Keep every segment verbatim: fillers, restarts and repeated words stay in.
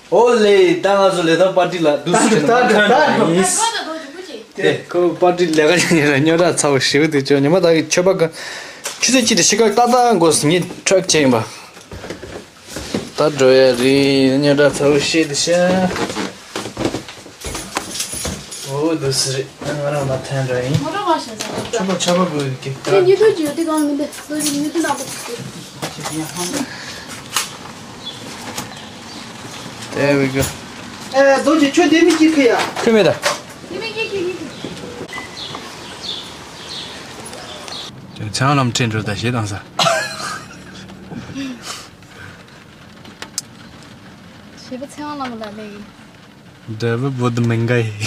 ཨོ་ལེ། ད་ང་ཚོ་ལི་ཐང་པར་ཊི་ལ་འདུག་སེ་བྱས་ནས་ད་ད་ད་ད་ཡིན། དེ་ཁོ་པར་ཊི་ལས་ཀ་བྱེད་མཁན་ལ་རྙོག་དྲ་ཚ་པོ་ཞེ་པོ་འདུག་ཅོ་ཉི་མ་ད་གི་ཆོས་པ་གི་ཆུ་ཚོད་གཅིག་དང་ཕྱེད་ཀ་ཏག་ཏག་འགོར་སོང་། ངས་ཊེག་བྱས་ཡིན་པ། ད་འགྲོ་ཡ་རེད། རྙོག་དྲ་ཚ་པོ་ཞེ་འདུག་ཤ། ཨོ་འདུག་སེ་རེད། ང་རང་མ་ཐན་འདྲ་ཡིན། ངོ་རང་མ་བྱས་ས་ཆོས་པ་ཆོས་པ་གི་གི་ད། ཉི་ཐུར་གྱི་དེ་གང་མི་འདུག་ལོ་རྒྱུས་ཉི་ཐུར་ནག་པོ་ཞིག་འདུག There we go. ཨེ། རྡོ་རྗེ་ཁྱོད་ལྡེ་མིག་ཅིག་ཁུར་ཡ། ཁུར་མེད་ད། ལྡེ་མིག་ཅིག་ཁུར་ཡ། ཚེ་དབང་ལམ་ཁྲིད་འགྲོ་ད་ཞེ་དང་ས། ཞེ་པོ་ཚེ་དབང་ལམ་ལ་ལས་ཡིན། འདྲ་བུ་བོ་དུ་མིན་ག་ཡིན།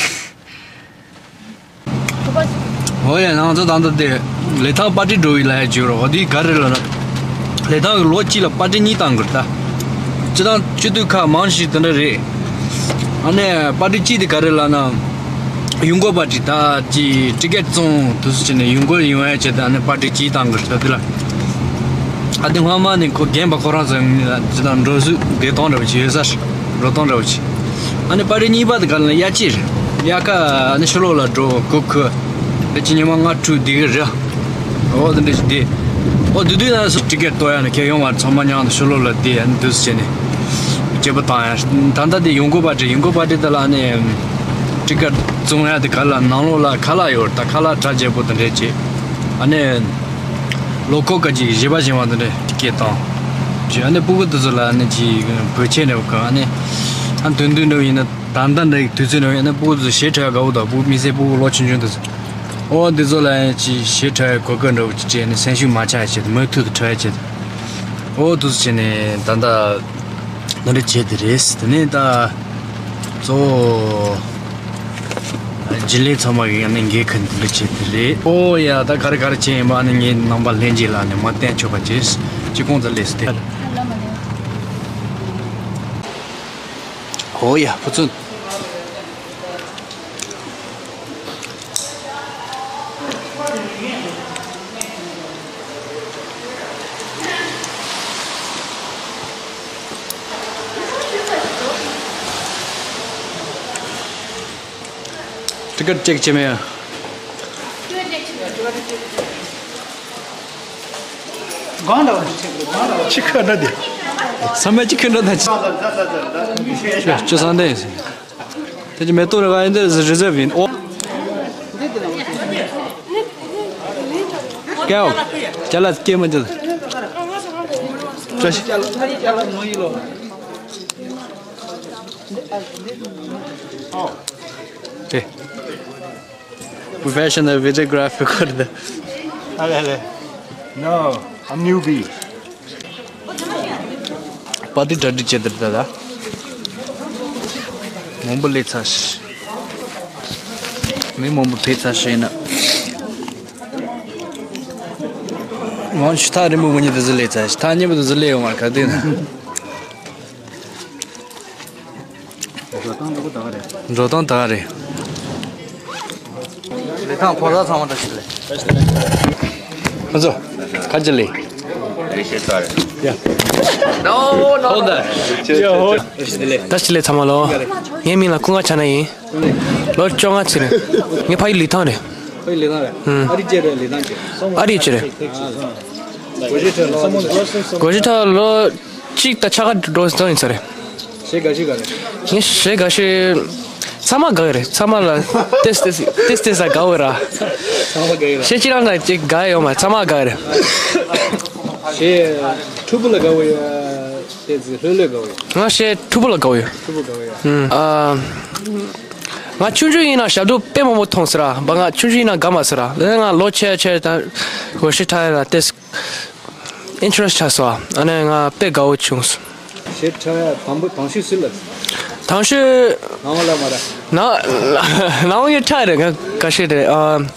ཨོ་ཡ། ང་ཚོ་ད་ལྟ་དེ་ལི་ཐང་པར་ཊི་འགྲོ་བའི་ལ་ཡ་བརྗོད་རོགས། འོ་དེ་ག་རེ་ལབ་ན། ལི་ཐང་གི་ལོ་གཅིག་ལ་པར་ཊི་གཉིས་བཏང་གི་རེད་ད། སྤྱི་བཏང་སྤྱི་འཐུས་ཁག་མང་ཞིག་དེ་འདྲ་རེད། ཨ་ནི་པར་ཊི་གཅིག་དེ་ག་རེ་ལབ་ན། ཡོང་སྒོ་པར་ཊི་ད་ཅི་ཊི་ཀེ་ཊི་བཙོང་དུས་སུ་བྱས་ནས་ཡོང་སྒོ་ཡོང་ཡ་བྱས་ཏེ་ཨ་ནི་པར་ཊི་གཅིག་བཏང་གི་རེད་ད་དེ་ལ། ཨ་དེ་སྔོན་མ་ནས་ཁོ་རྒན་པ་ཁོ་རང་ཚོ་ཅི་ད་འགྲོ་བཟོས་བདེ་ཐང་འདྲ་བོ་ཅིག་ཡོད་ས་རེད། འགྲོ་སྟངས་འདྲ་བོ་ཅིག་ཨ་ནི་པར་ཊི་གཉིས་པ་དེ་ག་ལ་ཡ་གཅིག་རེད། ཡ་ཁ་ཨ་ནི་ཕྱི་ལོགས་ལ་འགྲོ་གོ་ཁོ། ད་ཅི་ཉི་མ་ལྔ་དྲུག་བསྡད་གི་རེད། ཨོ་དེ་འདྲ་ཞིག་བསྡད། ཨོ་དེ་དུས་ན་སུ་ཊི་ཀེ་ཊི་གཏོང་ཡ་ན་ཁྱེད་ཡོང་བ་ཚང་མ་མཉམ་དུ་ཕྱི་ལོགས་ལ་བསྡད་ཨ་ནི་འདུག་སེ་བྱས་ནས་སྐྱིད་པོ་བཏང་ཡ། ད་ལྟ་དེ་ཡོང་སྒོ་པར་ཊི་ཡོང་སྒོ་པར་ཊི་དེ་ལ་ཨ་ནི་ཊི་ཀེ་ཊི་བཙོང་ཡ་དེ་ག་ལ་ནང་ལོགས་ལ་ཁ་ལག་ཡོད་རེད་ད། ཁ་ལག་གྲ་རྒྱས་པོ་དེ་འདྲས་བྱས་ཨ་ནི། ལོ་ཁོ་ཀ་ཅིག་བཞི་པ་བཞི་པ་འདི་འདྲ་སྐད་བཏང་། ཅི་ཨ་ནི་སྤུ་གུ་དེ་ཚོ་ལ་ཨ་ནི་ཅི་བོད་ཆས་འདྲ་བོ་གང་ཨ་ནི། ཨ་དོན་དུ་འདྲ་བོ་ཡིན་ན་ད་ལྟ་འདྲ་དུས་ཚོད་འདྲ་བོ་ཡིན་ན་སྤུ་གུ་དེ་ཚོ་གཞས་འཁྲབ་དགའ་བོ་དང་སྤུ་གུ་དམིགས་བསལ་སྤུ་གུ་ལོ་ཆུང་ཆུང་དེ་ཚོ། ཨོ་འདི་ཚོ་ལ་ཨ་ནི་ཅི་གཞས་འཁྲབ་གོ་སྐབས་འདྲ་བོ་ཅིག་སྤྲད་ནས་སེམས་ཤུགས་མ་ཆག་ཡ་ཆེད་དུ་མུ་མཐུད་དུ་འཁྲབ་ཡ་ཆེད་དུ། ཨོ་དུས་ཚོད་བྱས་ནས་ད་ལྟ། འདི་འདྲ་བྱས་དེ་རེད། དེ་ནས་ད་གཙོ་བོ་རྒྱུན་ལས་ཚང་མ་གི་ཡང་ནས་འགན་ཁུར་འདི་འདྲ་བྱས་དེ་རེད། ཨོ་ཡ་ད་ག་རེ་ག་རེ་བྱས་ཡིན་པ་ནི་ངའི་རྣམ་པ་ལྷན་རྒྱས་ལ་ནི་མ་བསྟན་ཆོག་པ་བྱས། ཅི་གོང་ཚ་ལས་སུ་དེ། ཨོ་ཡ་ཕུ་ཚུན། ཊི་ཀེ་ཊི་ཅེག་བྱེད་མེད་ཡ། གང་འདྲ་བ་ཞིག་ཆེད་དུ་གང་འདྲ་བ་ཅི་ཁ་འདྲ་དེ། ས་མ་ཅི་ཁ་འདྲ་ད་ཅི། ཅོ་ས་འདྲ་ཡིན། དེ་ཅི་མེ་ཏོག་རེ་བ་ཡིན་དེ་རི་ཟེར་བ་ཡིན། ཨོ། ཀའོ། ཅ་ལག་སྐྱེལ་མ་ཅི། བཀྲ་ཤིས། ཨེ། Professional videographer ཁོར་དེ། ཨ་ལེ་ལེ། No, I'm newbie. པར་ཊི་གྲ་སྒྲིག་བྱེད་དེར་ད་ལ། མང་པོ་སླེབས་ཚར་ཤག་མི་མང་པོ་ཕེབས་ཚར་ཤག་ཡིན་ན། ང་ཚོ་ཐག་རིང་པོ་མི་གཉིས་དེ་ཚོ་སླེབས་ཚར་ཤག་ཐག་ཉེ་པོ་དེ་ཚོ་སླེབས་ཡོང་མ་རེད་ག་དུས་ན། འགྲོ་སྟངས་འདྲ་པོ་ད་ག་རེད། འགྲོ་སྟངས་ད་ག་རེད། ལི་ཐང་ཕོ་གསར་ཚང་མ་བཀྲ་ཤིས་བདེ་ལེགས། ཁོ་ཚོ། ཁ་ཅི་ལི། ཡ། ཧོ་ད། བཀྲ་ཤིས་བདེ་ལེགས་ཚང་མ་ལོ། ངའི་མིང་ལ་ཀུན་དགའ་ཕྱག་ན་ཡིན། ལོ་བཅོ་ལྔ་ཚོད་རེད། ངའི་ཕ་ཡུལ་ལི་ཐང་རེད། ཕ་ཡུལ་ལི་ཐང་རེད། ཨུམ། ཨ་རི་ཅི་རེད་ལི་ཐང་ཅི། ཨ་རི་ཅི་རེད། སྒོར་གཞས་འཁྲབ་ལོ། སྒོར་གཞས་འཁྲབ་ལོ། གཅིག་དང་ཕྱེད་ཀ་འགྲོ་ཙམ་ཡིན་ས་རེད། གཞས་འགའ་ཤས་དགའ་རེད། ངས་གཞས་འགའ་ཤས། ཚང་མ་དགའ་གི་རེད། ཚང་མ་ལ་ཏེས་ཏེས་ཏེས་ཏེས་ས་དགའ་འོས་ར། ཚང་མ་དགའ་གི་རེད། གཞས་གཅིག་རང་ལ་གཅིག་དགའ་ཡོད་མ་རེད། ཚང་མ་དགའ་གི་རེད། གཞས་ཕྲུ་གུ་ལ་དགའ་འོས་ཡ་ཏེས་ལྷོད་ལྷོད་དགའ་འོས། ང་གཞས་ཕྲུ་གུ་ལ་དགའ་འོས། ཕྲུ་གུ་དགའ་འོས་ཡ། ཨ། ང་ཆུང་ཆུང་ཡིན་ན་ཞབས་བྲོ་དཔེ་མང་པོ་མཐོང་ཟེར་ར། ང་ཆུང་ཆུང་ཡིན་ན་དགའ་མ་ཟེར་ར། ལས་ང་ལོ་ཆེ་ཆེ་དང་སྒོར་གཞས་འཁྲབ་ཡ་ལ་ཏེས། ཨིན་ཊི་རེ་སི་ཊི་ཆགས་སོང་། ཨ་ནི་ང་དཔེ་དགའ་བོ་བྱུང་སོང་། གཞས་འཁྲབ་ཡ་དང་པོ་དང་ཤོས་སུ་ལབ། དང་ཤོས། ནང་ལ་མ་ར། ན་ནང་ཡོད་ཁྲ་རེད། ང་ག་ཤེད་རེད། ཨ།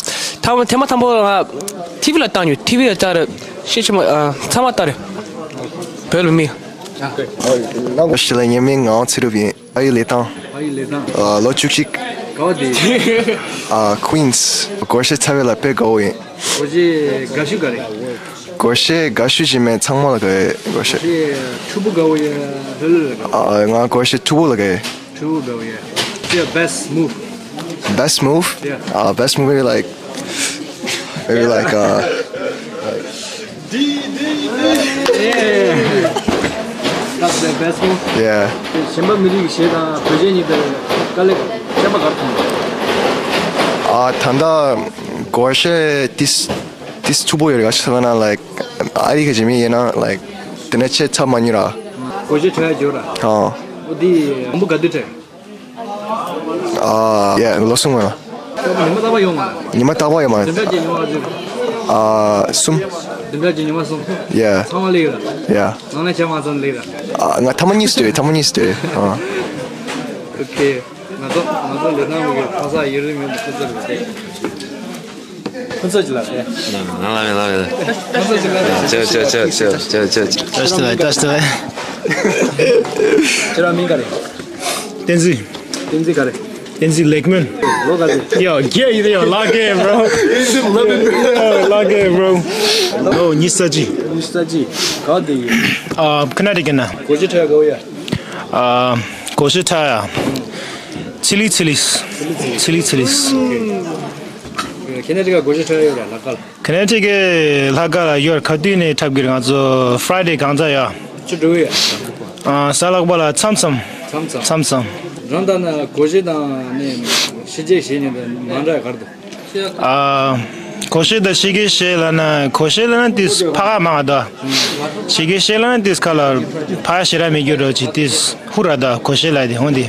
ཐ་མ་ཐེངས་མ་དང་པོ་ང་ཊི་ཝི་ལ་བཏང་ཡོད། ཊི་ཝི་ལ་བལྟ་རེད། ཤེད་ཆེན་མོ་ཨ་ཚང་མ་བལྟ་རེད། བོད་ལ་མི། ལ་ངའི་མིང་ངག་དབང་ཚེ་རབ་ཡིན། ཨ་ཡུལ་ལི་ཐང་། ཨ་ཡུལ་ལི་ཐང་། ཨ་ལོ་བཅུ་གཅིག་ག་བ་དེ། ཨ་ཀུན་སི། སྒོར་གཞས་འཁྲབ་ཡ་ལ་དཔེ་དགའ་བོ་ཡིན། སྒོར་གཞས་དགའ་ཤོས་ག་རེ། སྒོར་གཞས་དགའ་ཤོས་ཅིག་མེད། ཚང་མ་ལ་དགའ་ཡོད། སྒོར་གཞས། ཁྱེད་ཕྲུ་གུ་དགའ་བོ་ཡ་ལྷོད་ལྷོད་ལ་དགའ། ཨ། ང་སྒོར་གཞས་ཕྲུ་གུ་ལ་དགའ་ཡོད། ཕྲུ་གུ་དགའ་བོ་ཡ། Your best move. Best move? Yeah. Uh, best move maybe like, maybe like, uh, like, yeah. That's the best move. Yeah. གཞན་པ་མི་རིགས་གཞས་དང་བོད་གཞས་གཉིས་དེར་དཀའ་ལས་ཁྱད་པར་ག་རེ་མཐོང་། ཨ། ད་ལྟ་སྒོར་གཞས་ཏིས་ཏིས་ཕྲུ་གུ་ཡོད་རེད། ག་ཞིག་ཟེར་ན། ལའིཀ་ཨ་རི་གི་ཇི་མི་ཡིན་ན་ལའིཀ་དེ་ནས་ཆེ་ཚ་མ་ཉུ་ར། སྒོར་གཞས་འཁྲབ་ཡ་འགྱོ་ར། ཨ། འོ་དེ་མང་པོ་ག་དུས་འཁྲབ། ཨ། ཡ། ལོ་གསུམ་སྔོན་ལ། ཉི་མ་རྟག་པར་ཡོང་མ། ཉི་མ་རྟག་པར་ཡོང་མ། བདུན་ཕྲག་གཅིག་ཉི་མ་གཅིག་ཨ། གསུམ། བདུན་ཕྲག་གཅིག་ཉི་མ་གསུམ། ཡ། ཚང་མ་སླེབས་ཡོད་ལ། ཡ། ནང་ལ་ཆ་མ་ཚང་སླེབས་ལ། ཨ། ང་ཐ་མ་གཉིས་སུ་སྡོད། ཐ་མ་གཉིས་སུ་སྡོད། ཨ། ཨོ་ཁེ། ང་ཚོ་ང་ཚོ་ལས་སྣང་མི་གི་ཕ་ས་ཡུན་རིང་མིན་པ་ཁོ་ཚོ་རེད་དེ། ཁོ་ཚོ་ཅི་ལ་རེད། ང་ལ་མི་ལ་རེད། ཁོ་ཚོ་ཅི་ལ་རེད། ཅོ་ཅོ་ཅོ་ཅོ་ཅོ་ཅོ། བཀྲ་ཤིས་བདེ་ལེགས། བཀྲ་ཤིས་བདེ་ལེགས། ཁྱེད་རང་མིང་ག་རེད། བསྟན་འཛིན། བསྟན་འཛིན་ག་རེ། བསྟན་འཛིན་ལེགས་སྨོན། ལོ་ག་ཚོད། Yo, yeah, yeah, yeah, lucky, bro. Lucky, bro. ལོ་ཉི་ཤུ་རྩ་གཅིག་ཉི་ཤུ་རྩ་གཅིག་ག་བ་དེ་ཡིན། ཨ། ཁ་ན་ཊི་ཀ་ན། སྒོར་གཞས་འཁྲབ་ཡ་དགའ་བོ་ཡ། ཨ། སྒོར་གཞས་འཁྲབ་ཡ། ཚི་ལི་ཚི་ལིས། ཚི་ལི་ཚི་ལིས། ཁ་ན་ཊི་ཀ་སྒོར་གཞས་འཁྲབ་ཡ་ཡོད་ར་ལྷག་དཀར། ཁ་ན་ཊི་ཀའི་ལྷག་དཀར་ལ་ཡོད་ར། ག་དུས་ནས་འཁྲབ་གི་རེད། ང་ཚོ་Friday གང་ཚ་ཡ། ཁྱོད་འགྲོ་གི་ཡ། ཨ། གཟའ་ལྷག་པ་ལ་མཚམས་མཚམས། མཚམས་མཚམས། མཚམས་མཚམས། རང་ད་ན་སྒོར་གཞས་དང་ནི་གཞས་བྱེས་གཞས་གཉིས་དང་མ་འདྲ་ག་རེ་འདུག་ཨ། སྒོར་གཞས་དང་གཞས་བྱེས་གཞས་ལབ་ན། སྒོར་གཞས་ལབ་ན་ཏིས་ཕ་ག་མང་ད། གཞས་བྱེས་གཞས་ལབ་ན་ཏིས་ཁ་ལ་ཕ་ཞེ་དྲག་མི་འགྱུར་རོ་ཅིག་ཏིས་ཧུ་ར་ད་སྒོར་གཞས་ལབ་དེ་འོང་དེ།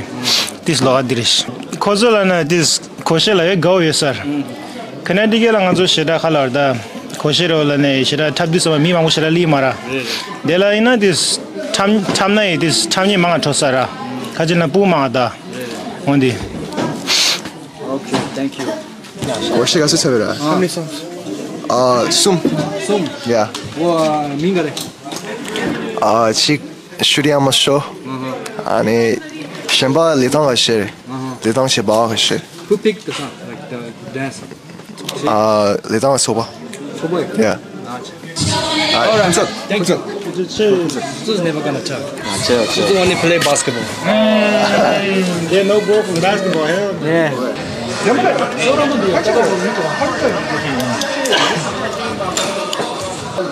ཏིས་ལོག་ག་དེ་རེད། ཁོ་ཚོ་ལབ་ན་ཏིས་སྒོར་གཞས་ལ་ཡོད་དགའ་བོ་ཡོད་སར། ཁ་ན་ཊི་ཀ་ལ་ང་ཚོ་ཞེ་དྲག་ཁ་ལ་ད་སྒོར་གཞས་རོ་ལབ་ནས་ཞེ་དྲག་འཁྲབ་དུས་ཙམ་པ་མི་མང་པོ་ཞེ་དྲག་སླེབས་མ་ར། དེ་ལ་ཡིན་ན་ཏིས་འཁྲབ་འཁྲབ་ན་ཡི་ཏིས་འཁྲབ་མཁན་མང་ང་འཕྲོ་ས་ར། ཁ་ཅིག་ན་སྤུ་མང་ད། འོང་དེ། Okay, thank you. སྒོར་གཞས་ག་ཚོད་འཁྲབ་ཡོད་ར། How many songs? ཨ། གསུམ། གསུམ། ཡ། ཨོ། མིང་ག་རེ། ཨ། གཅིག་ཤུ་རི་ཡ་མ་ཤོ། ཨ་ནི་གཞན་པ་ལི་ཐང་ག་ཤེར། ལི་ཐང་ཆེ་བ་ག་ཤེར། Who picked the song, like the dancer? ཨ། ལི་ཐང་ག་ཚོགས་པ། ཚོགས་པ་ཡ། ཡ། All right. Thank you. This is never gonna tell. This is only play basketball. They no go from basketball here. Yeah.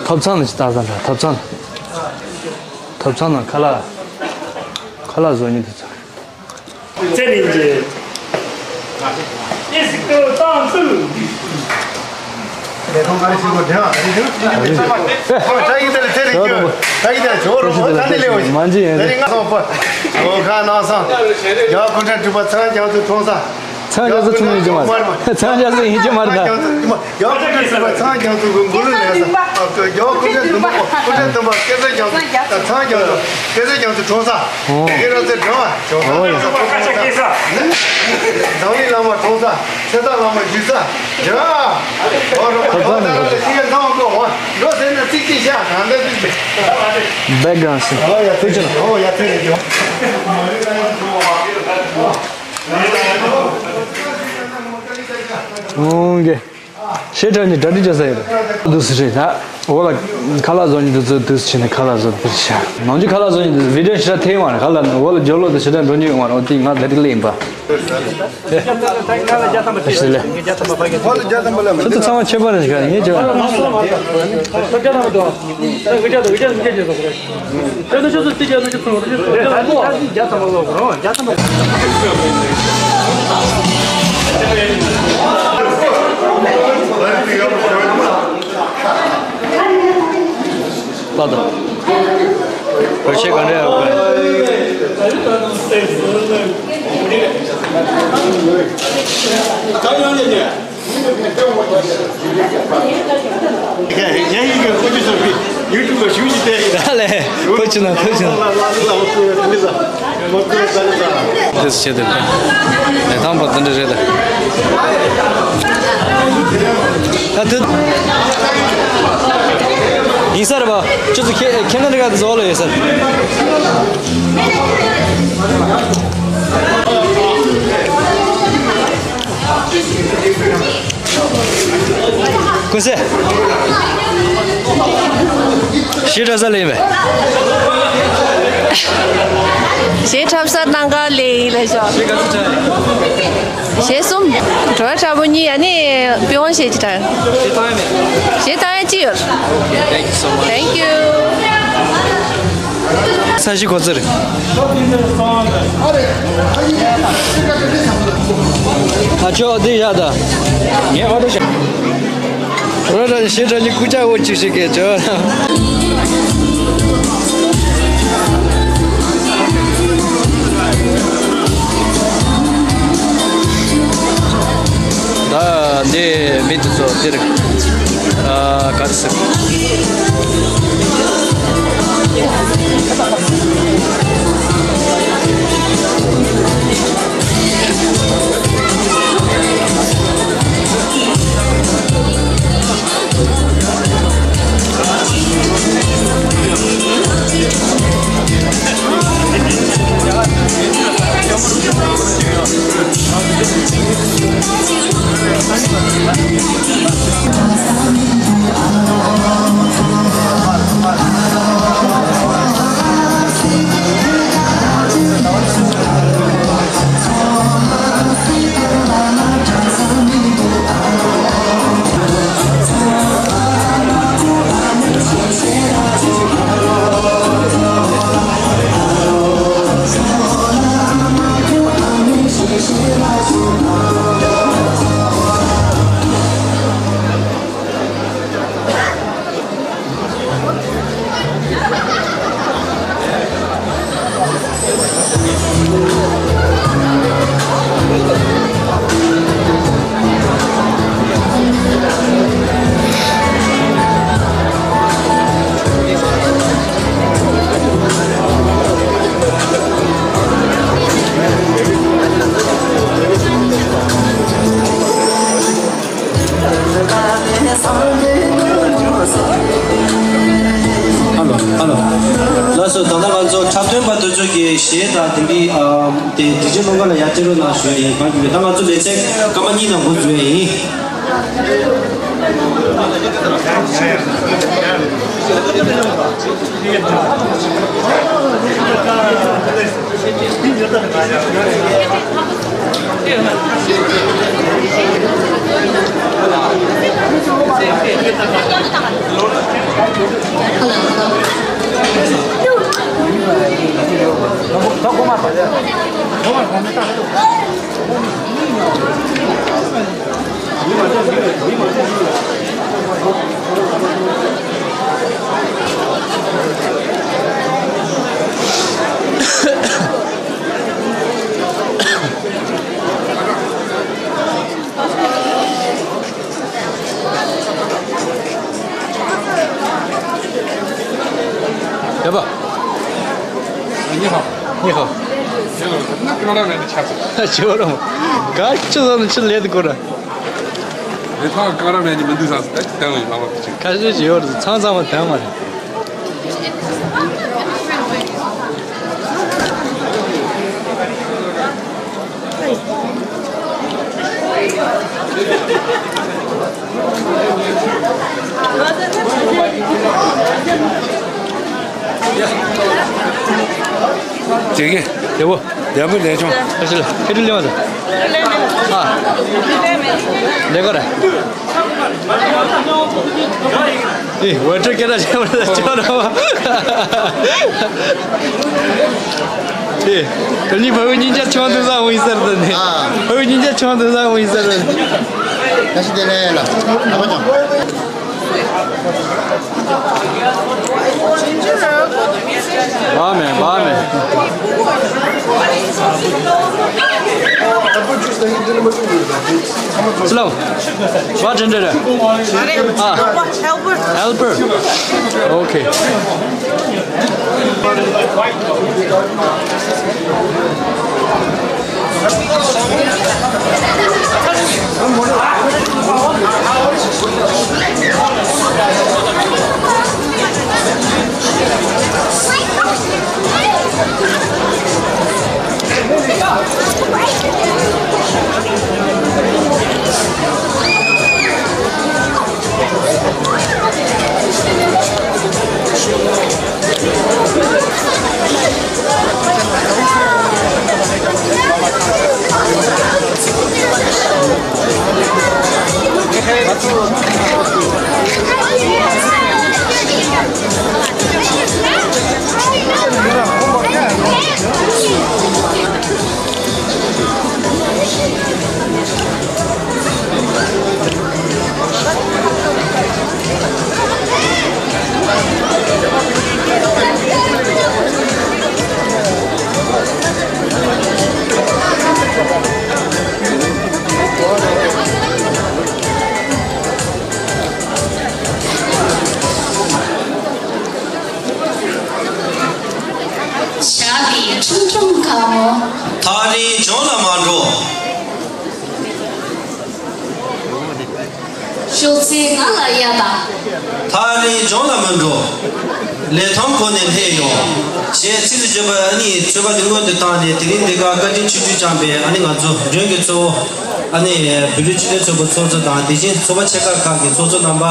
ཐོབ་ཚང་ནས་ལྟ་ས་འདྲ། ཐོབ་ཚང་། ཐོབ་ཚང་ན་ཁ་ལག་ཁ་ལག་བཟོ་མཁན་དེ་ཚོ། ཚེ་རིང་གི་ཨིས་ཀོ་ཏང་ཏུ། ལས་ཐོང་ག་རེ་ཞིག་གོ་དྲན་བ་དེ་རེད། ཁོ་ལ་ཏྲ་ཡི་དེ་ལ་ཚེ་རིང་གི་ཏྲ་ཡི་དེ་ལ་ཇོ་རོ་ཁོ་ད་ནི་ལེའོ་ཞིག་མ་འཇི་ཡིན། ཚེ་རིང་ང་སོང་པ། ཨོ་ཁ་ནང་སང་། ཡ་ཁུ་ཁྲ་གྲུ་པ་ཚང་རྒྱང་དུ་ཐོང་ས། ཚང་རྒྱ་མཚོ་ཚང་ཡིན་གྱི་མ་རེད། ཚང་རྒྱ་མཚོ་ཡིན་གྱི་མ་རེད་ད། ཡང་ཁུ་ཁྲ་ཚུགས་པ་ཚང་རྒྱ་མཚོ་གི་མགོ་ལོག་ལ་ཡ་ས། ཡང་ཁུ་ཁྲ་འདུན་པ་ཁུ་ཁྲ་འདུན་པ་སྐལ་བཟང་རྒྱ་མཚོ་ཚང་རྒྱ་མཚོ་སྐལ་བཟང་རྒྱ་མཚོ་གྲོངས་ས། ཨོ། ཁྱེད་རང་ཚོའི་སྒྲུང་བ་བྱུང་ས། ཨོ་ཡ། འཛམ་གླིང་བླ་མ་གྲོངས་ས། ཚེ་ཐར་བླ་མ་བཞུགས་ས། འདྲ། ཨོ་རོ་ཁ་ཚང་ནས་ཁྱེད་རང་ཚང་མ་འགྲོ་འོང་འགྲོ་ཟེར་ན་ཚིག་གཅིག་བཤད་གང་འདྲ་ཚིག་གཅིག Background sing. ཨོ་ཡ་ཚེ་ཆེ། ཨོ་ཡ་ཚེ་ཆེ། ཨོ་གེ། ཤེས་ཁྲ་ནི་གྲ་སྒྲིག་བྱ་ས་ཡོད་རེད། འདུག་སེ་རེད་ད། འོ་ལ་ཁ་ལག་བཟོ་ནི་འདུག་ཚོད་འདུག་སེ་བྱས་ནས་ཁ་ལག་བཟོ་འདུག་སེ་བྱ། ནང་ཆུ་ཁ་ལག་བཟོ་ནི་འདུག་བི་ཌིའོ་ཤ་ཐེ་མ་རེད། ཁ་ལག་འོ་ལ་ཇོ་ལོ་དང་ཤ་ཁྲ་འགྲོ་ནི་ཡོད་མ་རེད། འོ་དེ་ང་ད་རིག་ལེ་ཡིན་པ། ཨེ་ལེ། ཁྱོད་ཚོ་ཚང་མ་ཁྱད་པར་རེད་ཤག་ངས་བྱས་པ། པ་དང་། བོད་ཆས་ག་འདྲ་ཡོད་པ། ཡུ་ཊུབ་ལ་ཞུ་ཞིག་སྟེར། ད་ལས་ཁོ་ཆུ་ན་ཁོ་ཆུ་ན། དེ་སུ་བྱེད་དེ་ལས་ཐང་པ་དེ་འདྲ་རེད། ད་དེ་ཡིན་ས་རེད་པ། ཁྱོད་ཚོ་ཁེ་ཁེ་ན་ཌ་ག་དེ་བཟོ་ལ་ཡོད་ས། ཀུན་གསལ། གཞས་འཁྲབ་ས་ལེན་བས། གཞས་འཁྲབ་ས་གནམ་ཁ་ལེ་ཡིན་ལ་ཤོག་གཞས་གསུམ། བྲོ་བ་དྲག་པོ་གཉིས། ཨ་ནི་པི་ཝང་གཞས་ཅིག་འཁྲབ། གཞས་བཏང་ཡ་གཅིག་ཡོད། Thank you so much. Thank you. ས་གཞི་གོ་ཚར། ཨ་ཅོ་འདི་ཡ་ད། ངས་ཨོ་ཏོ་བྱ། རོ་ར་ཞེ་དྲག་ནི་སྐུ་ཅག་འོ་ཅིག་ཞིག་གེ་ཅོ། ད་འདི་མི་དེ་ཚོ་འདིར་ཨ་ག་རེ་ཟེར། ཨ་ལོ། ཨ་ལོ། ལགས་སོ། ད་ལྟ་ང་ཚོ་འཁྲབ་སྟོན་པ་དེ་ཚོ་གི་གཞས་དང་དེ་འདྲའི་ཨ་དེ་ཌི་ཇེ་ལོང་ག་ལ་ཡར་སྤྲད་རོགས་གནང་ཞུ་ཡ་ཡིན། གང་ཡིན་ད་ང་ཚོ་ལེ་ཚན་སྐར་མ་གཉིས་ནང་འགོ་འཛུགས་ཡ་ཡིན། ཡ་པ། 你好。 你好。 ཁྱོད་རང་ཁྱོད་རང་ག་ཅི་ཟ་ནི་ཅི་ལས་དུ་གོ་ར། རེ་ཐང་ཀ་ར་མེད་ནི་མི་འདུག་ས་ད་ཅི་བསྟན་ལ་ཡིན་ལ་བ་ཅིག་ཁ་ཤས་ཅིག་ཡོད་རེད། ཚང་ཚང་མ་དོན་མ་རེད། རྒྱལ་ཁ་རྒྱལ་པོ། ཡག་པོ་ལས་བྱུང་། ཨ་ཤི་ལ་ཁེ་ཏི་ལེན་པ་དང་། ཨ། ལས་ཀ་རེད། ཨེ་ཝེ་ཊར་སྐད་གྲགས་ཆེན་པོ་རེད་ཆོག་ར་བ། ཨེ། ད་ནི་བལ་པོ་སྙིང་རྗེ་ཆུང་དུ་བཟང་བོ་ཡིན་ཟེར་ད་ནི། ཨ། བལ་པོ་སྙིང་རྗེ་ཆུང་དུ་བཟང་བོ་ཡིན་ཟེར་ད་ནི། བཀྲ་ཤིས་བདེ་ལེགས་ལ། ཨ་ཕ་ཅང་། བ་མེ་བ་མེ། སི་ལོ། བ་ཅན་ཏྲེ་རེ། ཨ། ཧེལ་པར། ཧེལ་པར། ཨོ་ཁེ། ཞག་གི་ཁྲུང་ཁྲུང་དཀར་མོ། ཐག་རིང་ལྗོངས་ལ་མ་འགྲོ། ཤོག་ཚེ་ང་ལ་གཡའ་དང་། ཐག་རིང་ལྗོངས་ལ་མི་འགྲོ། ལི་ཐང་ཁོ་ནས་སླེབས་ཡོང་། ཞེས་ཚིགས་སུ་བརྗོད་པ་ཨ་ནི་ཚོད་དཔག་དེ་སྔོན་དུ་བཏང་ནས། དེ་རིང་འདི་ག་བཀའ་དྲིན་ཆིབས་བསྒྱུར་བསྐྱངས་པའི་ཨ་ནི་ང་ཚོ་མགྲོན་གྱི་གཙོ་བོ། ཨ་ནི་བོད་རིགས་སྤྱི་མཐུན་ཚོགས་པའི་ཚོགས་གཙོ་དང་། དེ་བཞིན་ཚོགས་པ་ཆེ་ཁག་ཁག་གི་ཚོགས་གཙོ་རྣམ་པ།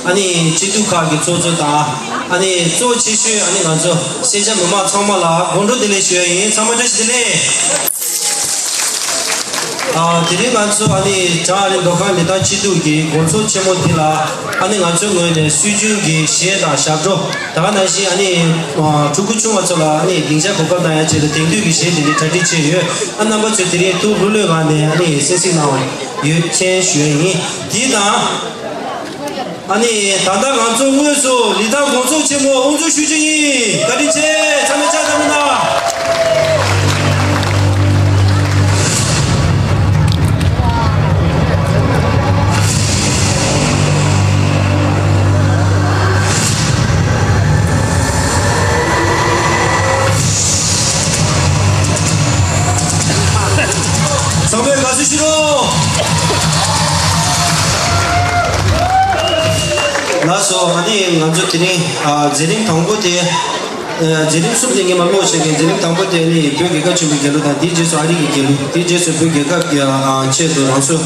ཨ་ནི་སྤྱི་འཐུས་ཁག་གི་ཚོགས་གཙོ་དང་། ཨ་ནི་གཙོ་ཆེ་ཤོས་ཨ་ནི་ང་ཚོ་སེར་སྐྱ་མི་མང་ཚང་མ་ལ་དགོང་དྲོ་བདེ་ལེགས་ཞུ་ཡ་ཡིན། ཚང་མ་བཀྲ་ཤིས་བདེ་ལེགས། ཨ་དེ་རིང་ང་ཚོ་ཨ་ནི་བྱང་ཨ་རི་མདོ་ཁམས་ལི་ཐང་སྐྱིད་སྡུག་གི་དགོང་ཚོགས་ཆེན་མོ་འདི་ལ། ཨ་ནི་ང་ཚོའི་ངོས་ནས་སྲོལ་རྒྱུན་གྱི་གཞས་དང་ཞབས་བྲོ། ད་ག་ནང་བཞིན་ཨ་ནི་ཕྲུ་གུ་ཆུང་བ་ཚོ་ལ་ཨ་ནི་སྡིངས་ཆ་གོ་སྐབས་གནང་ཡ་ཆེད་དུ་དེང་དུས་ཀྱི་གཞས་དེ་འདྲའི་གྲ་སྒྲིག་བྱས་ཡོད། ཨ་རྣམ་པ་ཚོས་དེ་རིང་ཐུགས་ལྷོད་ལྷོད་ངང་ནས་ཨ་ནི་གསན་གཟིགས་གནང་བ་ཡོད་མཁྱེན་ཞུ་ཡ་ཡིན། དེ་དང་། ཨ་ནི་ད་ལྟ་ང་ཚོ་དངོས་སུ་ལི་ཐང་དགོང་ཚོགས་ཆེན་མོ་དབུ་འཛུགས་ཞུ་རྒྱུ་ཡིན། བཀའ་དྲིན་ཆེ། ཚང་མས་ཕྱག་བརྡབ་གནང་། ཚང་མས་དགའ་བསུ་ཞུ་རོགས། ལགས་སོ། ཨ་ནི་ང་ཚོ་དེ་རིང་ཨ་མཛད་རིམ་དང་པོ་དེ། ཨ་མཛད་རིམ་གསུམ་དེ་ངས་མར་སློག་བྱེད་མཁན། མཛད་རིམ་དང་པོ་དེ་ནི་བོད་རྒྱལ་ཁབ་ཆེན་པོའི་རྒྱལ་གླུ་དང་། དེའི་རྗེས་སུ་ཨ་རི་གི་རྒྱལ་གླུ། དེའི་རྗེས་སུ་བོད་རྒྱལ་ཁབ་ཀྱི་ཨ་ཆེད་དུ་རང་སྲོག་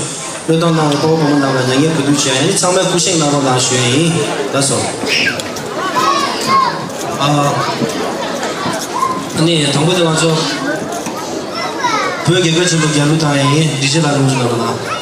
བློས་གཏོང་གནང་བའི་དཔའ་བོ་དཔའ་མོ་རྣམས་ལ་མྱ་ངན་གུས་འདུད་བྱེད་ཡ་ཡིན། ཚང་མས་སྐུ་བཞེངས་གནང་རོགས་གནང་ཞུ་ཡ་ཡིན། ལགས་སོ། ཨ་ཨ་ནི་དང་པོ་དེ་ང་ཚོ་བོད་རྒྱལ་ཁབ་ཆེན་པོའི་རྒྱལ་གླུ་བཏང་ཡ་ཡིན། འདི་རྗེས་ལ་ལུང་ཞིག་གནང་རོགས་གནང་།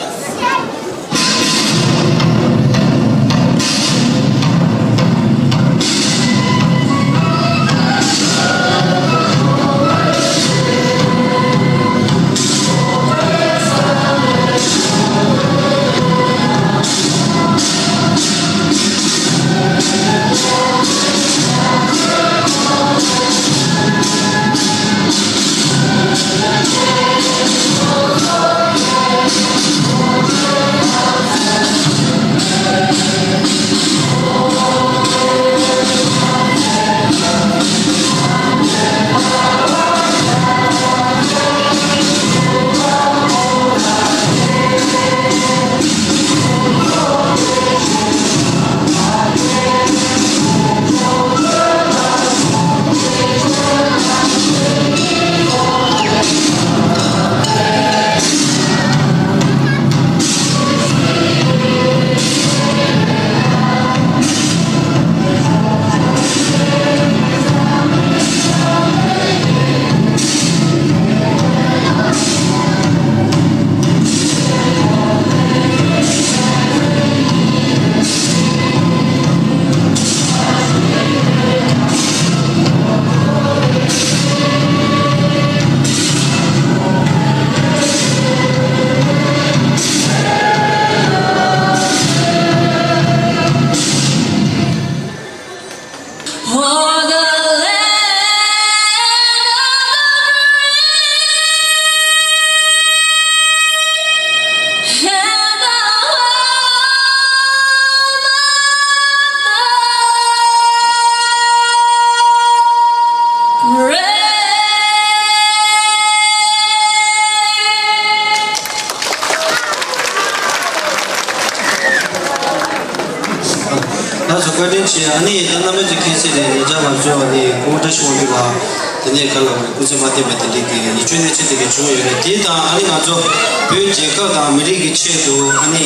ལགས་སོ། བཀའ་དྲིན་ཆེ། ཨ་ནི་ད་རྣམ་པ་ཚོས་མཁྱེན་གསལ་རེད། ཉེ་ཆར་ང་ཚོ་ཨ་ནི་སྐུ་ངོ་བཀྲ་ཤིས་དབང་ཕྱུག་ལགས་དེ་ནས་ག་ལ་སྐུ་ཚེ་མ་བརྟན་པའི་དེ་འདྲའི་གི་ཡིད་སྐྱོའི་གནས་ཚུལ་དེ་ག་བྱུང་ཡོད་རེད། དེ་དང་ཨ་ནི་ང་ཚོ་བོད་རྒྱལ་ཁབ་དང་མི་རིགས་ཀྱི་ཆེད་དུ་ཨ་ནི་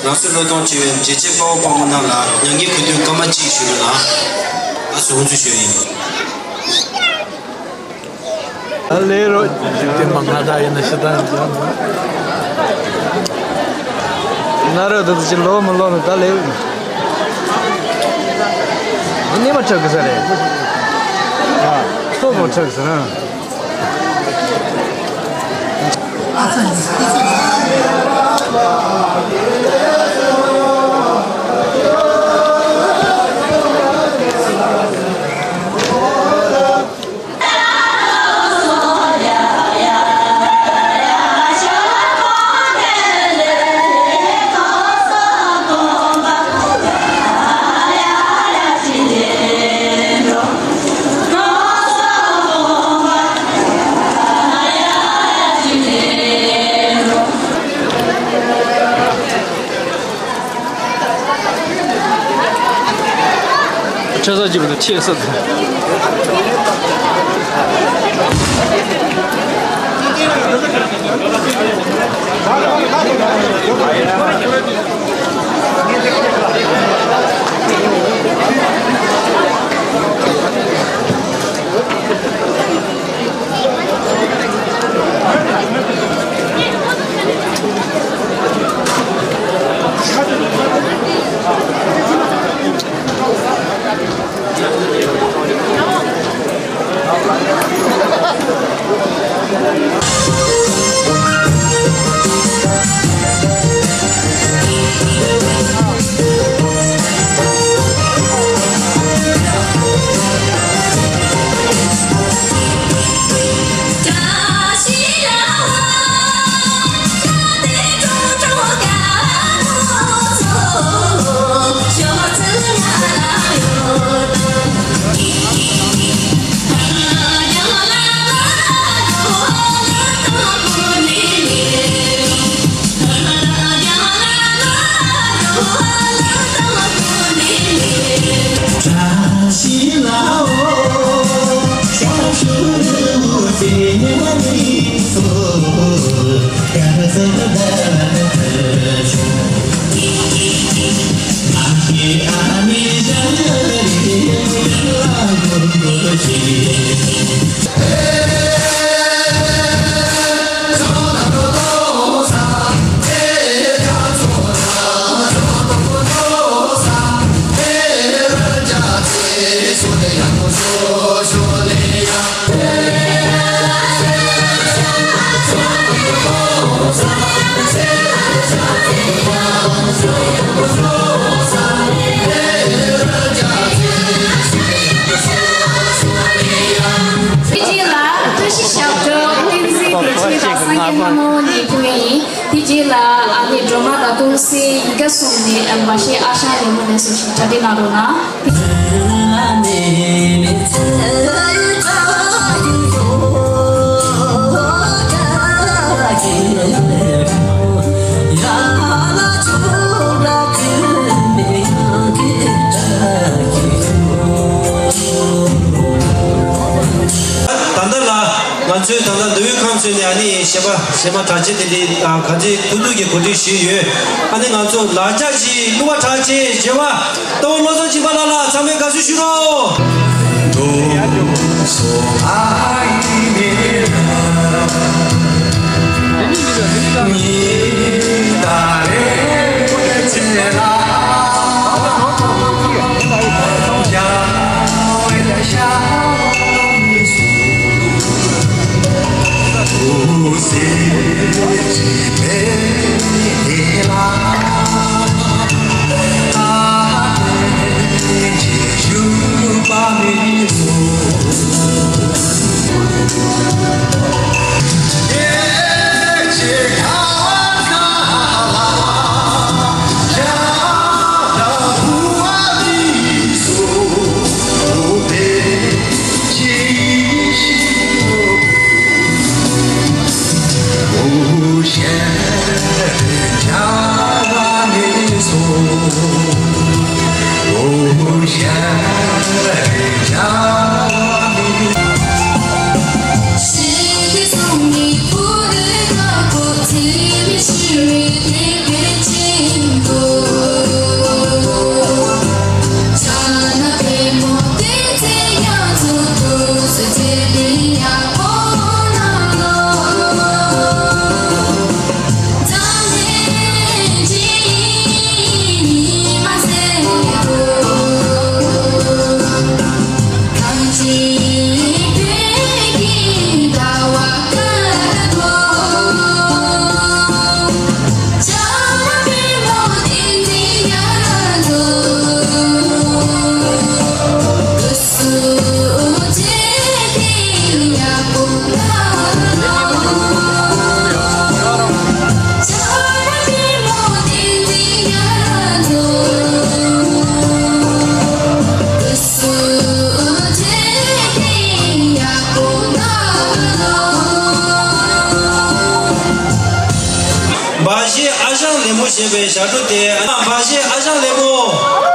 རང་སྲོག་བློས་གཏོང་བྱས་པའི་འཇིགས་བྱེད་དཔའ་བོ་དཔའ་མོ་རྣམས་ལ་མྱ་ངན་གུས་འདུད་སྐར་མ་གཅིག་ཞུ་རྒྱུ་ལ། ལགས་སོ། དབུ་འཛུགས་ཞུ་ཡ་ཡིན། ད་ལས་རོགས། དེ་མ་ང་ད་ཡིན་ན་ཤི་ད་ཡིན། ང་རོ་ད་ཅི་ལོ་མི་ལོ་ནི་ད་ལས། ནི་མ་ཆག་གི་ས་རེད། ཨ། ཐོག་མ་ཆག་གི་ས་ན། ཁྲ་ས་ཅིག་བུད་ཆེ་ས་དང་། དེ་རྗེས་ལ་བཀྲ་ཤིས་ཞབས་བྲོ་བསྟན་འཛིན་བདེ་ཆེན་དང་སངས་རྒྱས་ལྷ་མོ་གཉིས་ཕུལ་ཡིན། དེ་རྗེས་ལ་ཨ་ནི་སྒྲོལ་མ་དང་ཏུང་སི་ཡི་གེ་གསུམ་ནས་མ་ཤེས་ཨ་ཞང་ལེ་མོ་ནས་སོ་ཞིག་གྲ་སྒྲིག་གནང་རོགས་གནང་། ད་ལྟ་ལ་ང་ཚོས་ད་ལྟ་མདོ་དབུས་ཁམས་ཚན་ནས་ཨ་ནི་གཞས་པ་གཞས་མ་གྲགས་ཅན་དེ་འདྲའི་ག་ཚོད་ཐུབ་ཐུབ་ཀྱི་གོ་སྒྲིག་ཞུས་ཡོད། ཨ་ནི་ང་ཚོ་ལ་རྒྱ་ཆེའི་གླུ་བ་གྲགས་ཅན་གཞས་པ་སྟོན་བློ་བཟང་སྦྱིན་པ་ལགས་ལ་ཚང་མས་དགའ་བསུ་ཞུ་རོགས། ལེན་མོ་ཞེས་པའི་ཞབས་བྲོ་དེ། ཨ་ཕ་ཤི་ཨ་ཞང་ལེན་མོ།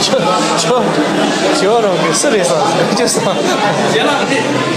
ཁྱོད་ཁྱོད་ཁྱོད་རང་གི་སུ་རེད་ཟེར་ཁྱོད་ཟེར།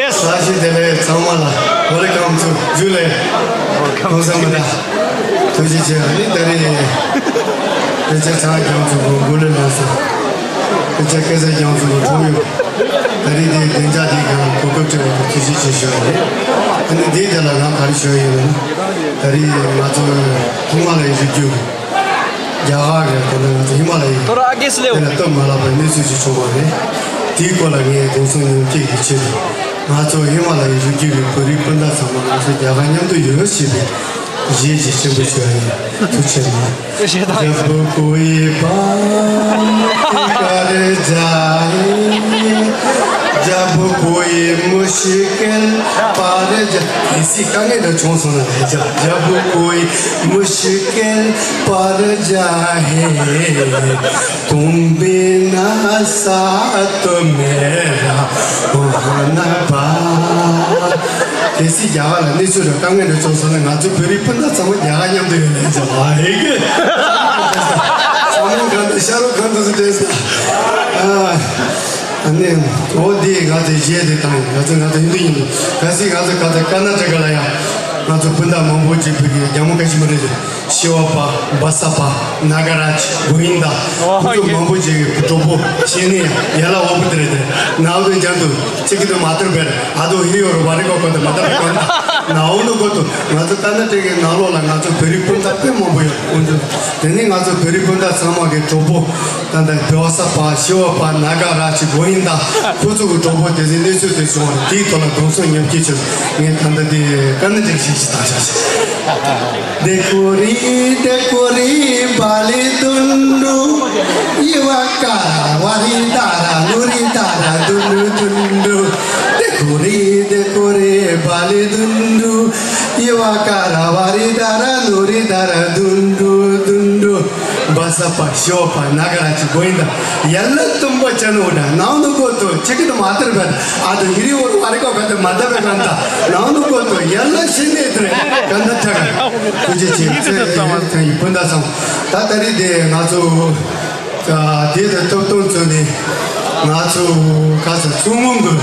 ས་གཞི་དེ་ལས་ཚང་མ་ལ་welcome to July། ཁོང་ཚང་མ་ལ་ཐུགས་རྗེ་ཆེ། ཨ་ནི་ད་རེས་དེ་ཚེ་ཚང་རྒྱང་ཚོ་གུ་གུ་ལེ་ལ་སོ། དེ་ཚེ་སྐལ་བཟང་རྒྱང་ཚོ་གུ་ཐུག་ཡོད། ད་རེས་དེ་བདེ་འཇགས་དེ་ག་གོ་སྐབས་སྤྲད་པ་དེ་ཐུགས་རྗེ་ཆེ་ཞུ་བ་རེད། ཨ་ནི་དེའི་རྗེས་ལ་ང་ག་རེ་ཞུ་ཡ་ཡོད་ན། ད་རེས་ང་ཚོ་ཧི་མ་ལ་ཡའི་རི་རྒྱུད་རྒྱ་གར་རེད། ད་ལྟ་ང་ཚོ་ཧི་མ་ལ་ཡའི་དེ་ལ་སྟབས་མ་ལེགས་པའི་གནས་ཚུལ་ཞིག་བྱུང་བ་རེད། དེའི་སྐོར་ལ་ངས་དེང་སང་ཉིན་སྐྱེས་ཀྱི་ཆེད་དུ་ང་ཚོ་ཧི་མ་ལ་ཡའི་རི་རྒྱུད་ཀྱི་བོད་རིགས་སྤུན་ཟླ་ཚང་མ་ང་ཚོ་རྒྱ་གར་མཉམ་དུ་ཡོད་ཞེས་པའི་རྗེས་ཀྱི་ཆེན་པོ་ཞུ་བ་ཡིན། ཐུགས་རྗེ་ཆེ། जब कोई बात कर जाए, जब कोई मुश्किल पार जाए, ऐसी कहानी तो छोड़ सुना है। जब जब कोई मुश्किल पार जाए, तुम बिना साथ मेरा वहाँ ना पा। དེ་སྲིད་རྒྱ་གར་ལ་གནས་ཚུལ་དང་དཀའ་ངལ་འདྲ་བྱུང་སོང་ན། ང་ཚོ་བོད་རིགས་སྤུན་ཟླ་ཚང་མ་རྒྱ་གར་མཉམ་དུ་ཡོད་ལེ་ཟེར་བ་ཧེ་གི། ས་མོ་གང་དུ་ཤ་རུ་གང་དུ་སུ་དྲན་ས། ཨ་ནི་འོ་འདི་ང་ཚོའི་གཞས་དེ་དང་ང་ཚོ་ང་ཚོ་ཧིན་དུ་ཡིན། གལ་སྲིད་ང་ཚོ་ག་ཚོད་ཀར་ན་ཊ་ཀ་ལ་ཡང་ང་ཚོ་སྤུན་ཟླ་མང་པོ་ཅིག་བོད་ཀྱི་རྒྱ་མོ་ཀ་ཤི་མི་རེད། ཤི་བ་པ། བ་ས་པ། ནཱ་ག་རཱཇ། གོ་ཝིན་ད། ཁོ་ཚོ་མང་པོ་ཅིག་གི་གྲོགས་པོ་བྱས་ནས་ཡ་ལ་འོ་བུ་དེ་རེད་དེ། ནའུ་དེ་ཅང་དུ་ཅིག་གི་དུ་མ་ཐར་བེར་ཨ་དོ་ཧི་ཡོ་རུ་བ་རི་གོ་གོ་དུ་མ་ཐར་བེར་གོ་ད་ནའུ་ནུ་གོ་དུ་ང་ཚོ་ཀར་ན་ཊ་ཀའི་ནང་ལོགས་ལ་ང་ཚོ་བོད་རིགས་སྤུན་ཟླ་དཔེ་མང་པོ་ཡོད། ཁོང་ཚོ་དེ་ནི་ང་ཚོ་བོད་རིགས་སྤུན་ཟླ་ཚང་མ་གི་གྲོགས་པོ་ད་ལྟ་བ་ས་པ། ཤི་བ་པ། ནཱ་ག་རཱཇ། གོ་ཝིན་ད། ཁོ་ཚོ་གི་གྲོགས་པོ་དེ་ཚོའི་གནས་ཚུལ་དེ་བྱུང་བ་རེད། དེའི་ཐོག་ལ་གདུང་སེམས་མཉམ་སྐྱེད་ཆེད་ངས་ད་ལྟ་དེ་ཀར་ན་ཊ་ཀ་གཞས་ཤིག་བཏང་བཞག་ཞིག देखो रे, देखो रे, बाली दुंडू, युवा कारा, वारी दारा, नूरी दारा, दुंडू, दुंडू। देखो रे, देखो रे, बाली दुंडू, युवा कारा, वारी दारा, नूरी दारा, दुंडू, दुंडू। བ་ས་པ། ཤི་བ་པ། ནཱ་ག་རཱཇ། གོ་ཝིན་ད། ཡ་ལ་དུམ་བ་ཅན་འོ་ད་ནའུ་ནུ་གོ་དུ་ཅིག་གི་དུ་མ་ཐར་བེར་ཨ་དོ་ཧི་རི་འོ་རུ་བ་རི་གོ་ག་དུ་མ་ཐར་བེར་གོ་ད་ནའུ་ནུ་གོ་དུ་ཡ་ལ་ཤི་ནས་དེ་རེད། ཀར་ན་ཊ་ཀ་ཐུགས་རྗེ་ཆེ། ཚེ་ཚེ་ཡི་སྤུན་ཟླ་ཚང་། ད་ད་རེས་དེ་ང་ཚོ་དེ་དང་སྟོབས་དང་བརྩོན་ནས་ང་ཚོ་ག་ས་མཚོ་སྔོན་གི་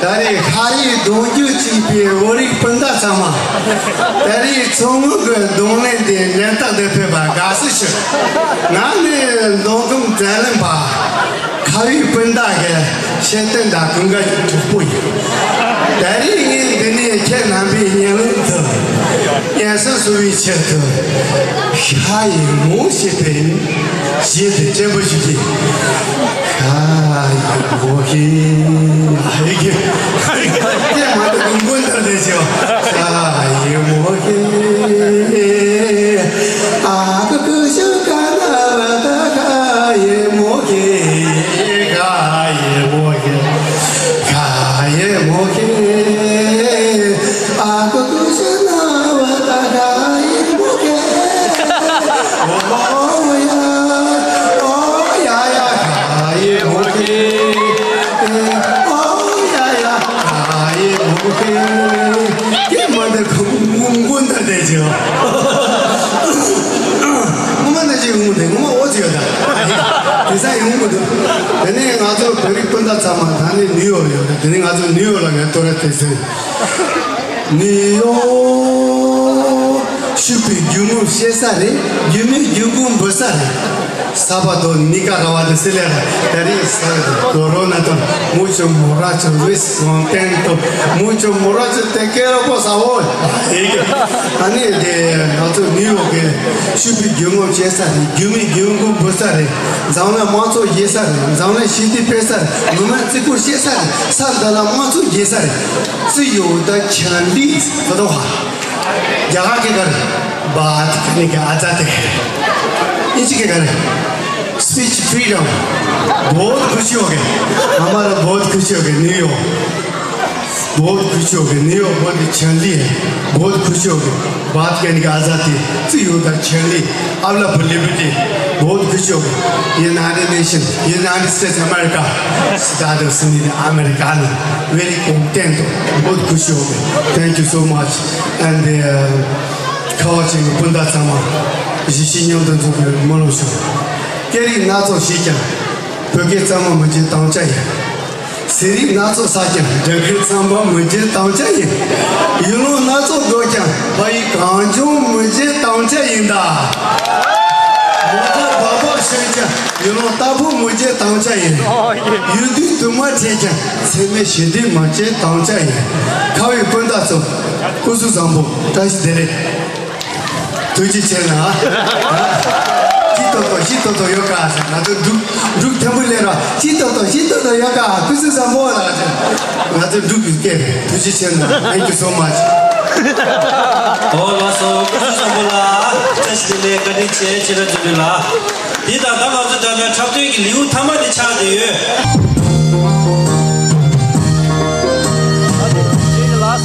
ད་རེས་ཤ་ཡི་གདུང་རྒྱུད་གཅིག་པའི་བོད་རིགས་སྤུན་ཟླ་ཚང་མ། ད་རེས་མཚོ་སྔོན་གྱི་གདོང་ལེན་དེ་ལན་རྟགས་དེ་ཕེབས་པ་དགའ་བསུ་ཞུ། ང་ནི་མདོ་ཁམས་མཛངས་གླིང་པ། ཤ་ཡི་སྤུན་ཟླ་གི་ཤེས་ལྡན་དང་ཀུན་དགའ་ཡི་གྲོགས་པོ་ཡིན། ད་རེས་ངས་འདི་ནས་ཁྱེད་རྣམ་པའི་སྙན་ལམ་དུ་སྙན་སེང་ཞུ་བའི་ཆེད་དུ་ཤ་ཡི་མོ་ཞེས་པའི་གཞས་དེ་སྤྱན་འབུལ་ཞུ་གི། ཤ་ཡི་མོ་ཧེ། ཧེ་གེ། དེ་མ་གཏོགས་མགོན་ལྟར་བསྡད་ཤག་ཤ་ཡི་མོ་ཧེ། ཨ་ཀ་ཀུ་ཤུ་ཀ་ན་བ་ད་ཤ་ཡི་མོ་ཧེ། ཤ་ཡི་མོ་ཧེ། ཤ་ཡི་མོ་ཧེ། ཨ་ཀ་ཀུ་ཤུ་ན་བ་ད་ཤ་ཡི་མོ་ཧེ། ཨོ་ཡ། ཨོ་ཡ་ཡ། ཤ་ཡི་མོ་ཧེ། ཨོ་ཡ་ཡ། ཤ་ཡི་མོ་ཧེ། ཀྱེ་མ་འདི་ཁོ་མགོ་མགོ་འདར་བསྡད་ཀྱི། ངོ་མ་ན་ཅི་ངོ་འདི་ངོ་མ་འོ་ཅི་ཡོད་ད། དེ་ས་ཡོང་གི་འདུག་དེ་ནས་ང་ཚོ་བོད་རིགས་སྤུན་ཟླ་ཚང་མ་ད་ནི་ནིའུ་ཡོག་ཡོད་རེད། དེ་ནས་ང་ཚོ་ནིའུ་ཡོག་ལ་ངས་ཐོ་རེ་དེ་ཟིན། ནིའུ་ཡོག་ཕྱུག་པའི་རྒྱུ་ནོར་བཤད་ས་རེད། རྒྱུ་མེད་རྒྱུ་ཀུན་འབུལ་ས་རེད། Sábado, Nicaragua de Celera, Paris, Corona, mucho borracho, Luis contento, mucho borracho, te quiero, por favor. ཨ་ནི་དེ་ང་ཚོ་ནིའུ་ཡོག་གི་ཕྱུག་པའི་རྒྱུ་ནོར་བཤད་ས་རེད། རྒྱུ་མེད་རྒྱུ་ཀུན་འབུལ་ས་རེད། འཛམ་གླིང་དམངས་གཙོ་རྒྱས་ས་རེད། འཛམ་གླིང་ཞི་བདེ་སྤེལ་ས་རེད། མི་མང་བརྩི་བཀུར་བྱེད་ས་རེད། ས་འདི་ལ་དམངས་གཙོ་རྒྱས་ས་རེད། 自由的权利 ཟེར་དོ་ཧ། རྒྱ་གར་སྐད་ག་རེ། बात करने की आज़ादी है। ཨིན་ཇི་སྐད་ག་རེ། Speech freedom। बहुत खुशी हो गई। हमारा बहुत खुशी हो गई। न्यूयॉर्क। बहुत खुशी हो गई। न्यूयॉर्क बहुत अच्छी है। बहुत खुशी हो गई। बात करने की आज़ादी, 自由的权利, आप लोग पर लिबर्टी, बहुत खुशी हो गई। United nation, United states America, start of सिनी अमेरिकानो, वेरी कंटेंट, बहुत खुशी हो गई। Thank you so much। And ཁ་བ་ཅན་གྱི་སྤུན་ཟླ་ཚང་མ་གཞིས་བྱེས་མཉམ་དུ་འཛོམས་པའི་སྨོན་ལམ་ཞུ། སྐད་རིགས་སྣ་ཚོགས་ཤིག་ཀྱང་བོད་སྐད་གཙང་མ་མི་བྱེད་དམ་བཅའ་ཡིན། ཟས་རིགས་སྣ་ཚོགས་བསགས་ཀྱང་། དགྲ་བགེགས་ཚངས་པ་མི་བརྗེད་དམ་བཅའ་ཡིན། ཡུལ་ལུང་སྣ་ཚོགས་བགོས་ཀྱང་། ཕ་ཡུལ་གངས་ལྗོངས་མི་བརྗེད་དམ་བཅའ་ཡིན་ད། མོ་ཊ་སྦག་སྦག་ཞོན་ཀྱང་། ཡུལ་ལུང་རྟ་ཕོ་མི་བརྗེད་དམ་བཅའ་ཡིན། ཡུལ་དུས་དུ་མ་འཕྲད་ཀྱང་། འཚེ་མེད་ཞི་བདེ་མི་བརྗེད་དམ་བཅའ་ཡིན། ཁ་བའི་སྤུན་ཟླ་ཚོ། སྐུ་གཟུགས་བཟང་པོ། བཀྲ་ཤིས་བདེ་ལེགས། ཐུགས་རྗེ་ཆེ་གནང་། སྐྱིད་ཏོག་ཏོ་སྐྱིད་ཏོག་ཏོ་ཡོད་ག་ཟེར། ང་ཚོ་འབྲུག་འབྲུག་ཐེམ་བུ་ལེན་རོགས། སྐྱིད་ཏོག་ཏོ་སྐྱིད་ཏོག་ཏོ་ཡོད་ག་སྐུ་གཟུགས་བཟང་པོ་ལ་ཟེར། ང་ཚོ་འབྲུག་གི་སྐད། ཐུགས་རྗེ་ཆེ་གནང་། Thank you so much། ཨོ་ལགས་སོ། སྐུ་གཟུགས་བཟང་པོ་ལགས། བཀྲ་ཤིས་བདེ་ལེགས། བཀའ་དྲིན་ཆེ། ཆེ་ར་ཚུལ་ཁྲིམས་ལགས། འདི་དང་ད་ང་ཚོ་འདྲ་བའི་འཁྲབ་སྟོན་གྱི་ལེའུ་མཐའ་མ་དེ་ཆགས་བསྡད་ཡོད། ད་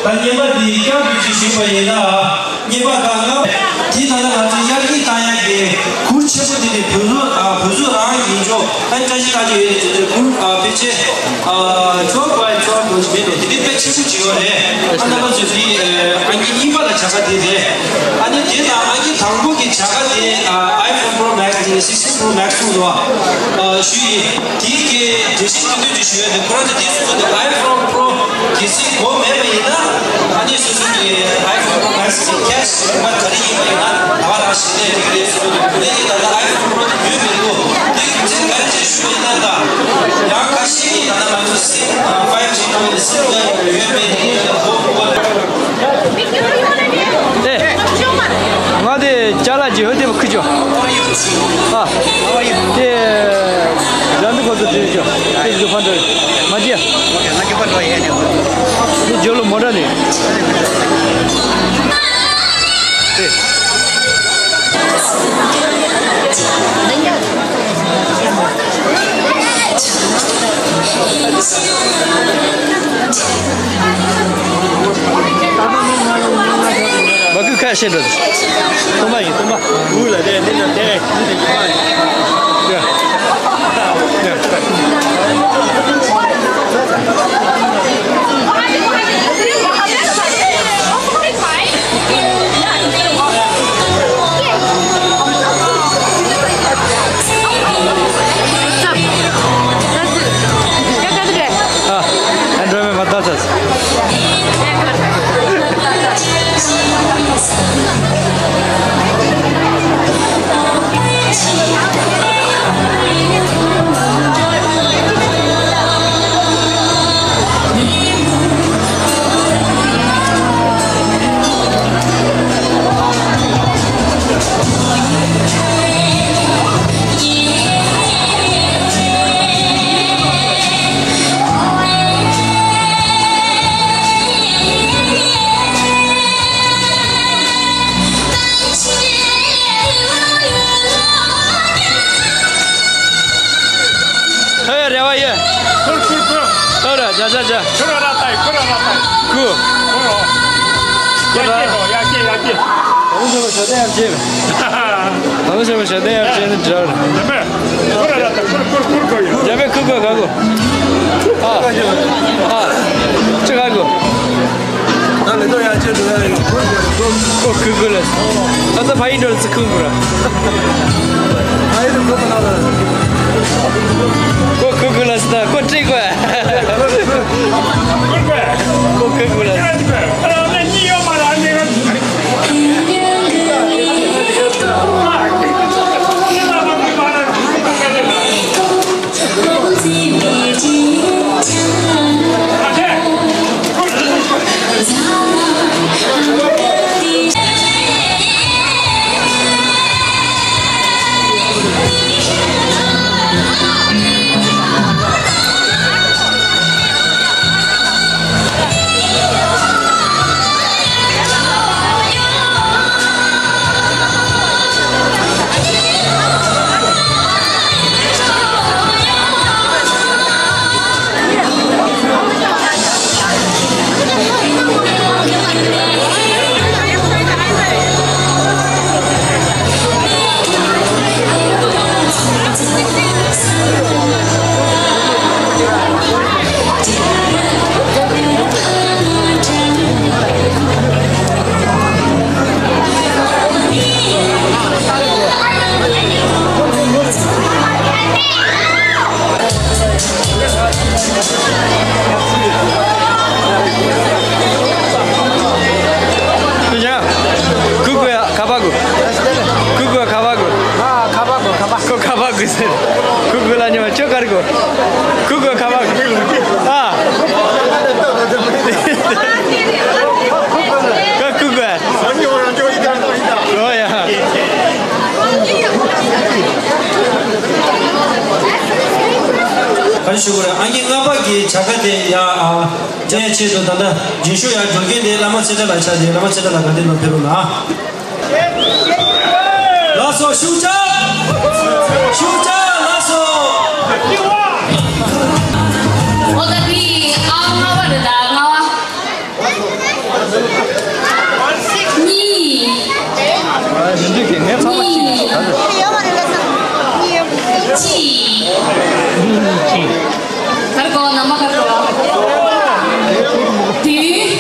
བརྙན་པར་འདི་བསྐྱར་བཟོ་ཅིག་ཞུས་པ་ཡིན་ན། བརྙན་པར་ད་ང་། དེ་ད་ལྟ་ང་ཚོ་དབྱར་སྐྱིད་བཏང་ཡག་གི་གུར་ཆེན་པོ་དེ་ནི་བོད་བཟོ་དང་བོད་བཟོ་རང་ཡིན་ཆོག་ཨ་བཀྲ་ཤིས་ལགས་ཀྱིས་ཡོད་ནི་ཅོ་ཅོ་གུར་ཨ་ཕལ་ཆེར་ཨ་ཅོ་པ་ཅོ་པ་ཅིག་མེད་དོ། དེ་ནི་དཔེ་ཆེན་པོ་ཅིག་ཡོད་རེད། ཨ་རྣམ་པ་ཚོས་དེ་ཨ་ཨང་ཀི་གཉིས་པ་ལ་བྱ་དགའ་དེ་རེད། ཨ་ནི་དེ་དང་ཨང་ཀི་དང་པོ་གི་བྱ་དགའ་དེ་ཨ་iPhone Pro Max དེ་ནི་sixteen Pro Max གསུངས་འདུག་ཨ་ཞུ་ཡིན། དེའི་གི་འགྲེལ་བཤད་ཏོག་ཙམ་ཅིག་ཞུ་ཡ་དེ། ཁོ་རང་ཚོ་དེ་སོ་སོ་དེ་iPhone Pro གལ་སྲིད་དགོས་མེད་པ་ཡིན་ན། ཨ་ནི་སོ་སོ་གི་iPhone Pro Max གི་cash རིན་པ་ག་རེ་ཡིན་པ་ཡིན་ན་ད་ག་རང་ཞིག་ལས་འགྲིག་གི་རེད་ཟེར་གྱི་འདུག་དེ་ཡིན་ད་ལྟ་iPhone Pro དེ་ཡོད་མི་འདུག་དེ་རྒྱུ་མཚན་ག་རེ་བྱས་ཞུས་པ་ཡིན་ན། ད་ཡང་ཁ་ཤས་ཀྱིས་ད་ལྟ་ང་ཚོ་སིམ་five G ནང་ལ་སིམ་ག་ཡོད་མེད་དེ་ཡིན་ན་གོ་གོ་ལ། ཨེ། ང་དེ་ཅ་ལག་ཅིག་ཧོ་དེ་བ་ཁུ་ཅོ། ཨ། དེ། རང་དུ་ཁོ་ཚོ་དྲིས་ཅོ། དེ་ཚོ་ཕ་འདྲ། མ་ཅི་ཡ། དེ་ཇོ་ལོ་མོ་ཊ་ནི། དེ། མ་ཁུ་ཁ་ཤས་འགྲོ། སྟོན་པ་ཡིན། སྟོན་པ། འུ་ལ་དེ་འདི་ལ་དེ་འདི་ལ་ཡོད་པ་ཡིན། ཡ། ཡ། ཨ། ཨ་འགྲོ་མེད་མ་ལྟ་ཚ། ཨེ་རེ་བ་ཡེ། ཁུར་ཁུར་ཁུར། ཨ་ར་ཇ་ཇ་ཇ། ཁུར་ར་ཏའི་ཁུར་ར་ཏའི། ཁུ། ཁུར་རོ། ཡ་ཀྱེ་རོ་ཡ་ཀྱེ་ཡ་ཀྱེ། ད་ལོ་ཞེ་པོ་ཞལ་ཏའི་ཡར་ཅེ། ད་ལོ་ཞེ་པོ་ཞལ་ཏའི་ཡར་ཅེ་ནི་འདྲ། རྒྱ་མེ། ཁུར་ར་ཏའི་ཁུར་ཁུར་ཁུར་ཁུར་ཡོད། རྒྱ་མེ་ཁུར་ཁུར་ག་གོ། ཨ། ཨ། ཅི་ག་གོ། ད་མེ་ཏོག་ཡང་ཅི་འགྲོ་ཡ་ཡོད། ཁོ་ཁུ་ཁུ་ལ། ད་ལྟ་ཕ་ཡིན་འགྲོ་ལ་ཚི་ཁུ་ཁུ་ར། ཕ་ཡིན་འགྲོ་ཁོ་ན་ལ། ཁོ་ཁུ་ཁུ་ལ་སི་ད་ཁོ་ཁྲིག་གོ། ཁོ་ཁུ་ཁུ་ལ། ཁུ་ཁུ་ལ་ཉི་མ་ཁྱོད་ག་རེ་གོ། ཁུ་ཁུ་ཁ་བ། ཨ། ཁ་ཁུ་ཁུ། ཨོ་ཡ། ག་རེ་ཞུ་དགོས་རེད། ཨང་ཀི་ལྔ་པ་གི་བྱ་དགའ་དེ་ཡ་ཨ། སྤྲད་ཆེད་དུ་ད་ལྟ་རྒྱུན་ཞུ་ཡ་འགྲོ་མཁན་དེ་བླ་མ་ཚེ་བཀྲ་ལགས་ཆགས་ཏེ། བླ་མ་ཚེ་བཀྲ་ལགས་ག་དེ་ནང་ཕེབས་རོགས་གནང་། ལགས་སོ། ཤུགས་ཆེ། ཤུགས་ཆེ། ལགས་སོ། ཨོ་ད་དེ་ཨང་ལྔ་པ་རེད། ད་ལྔ་པ། གཉིས། གཉིས། གཅིག་ག་རེ་གོ། ནམ་བར་ག་རེ་གོ། བདུན།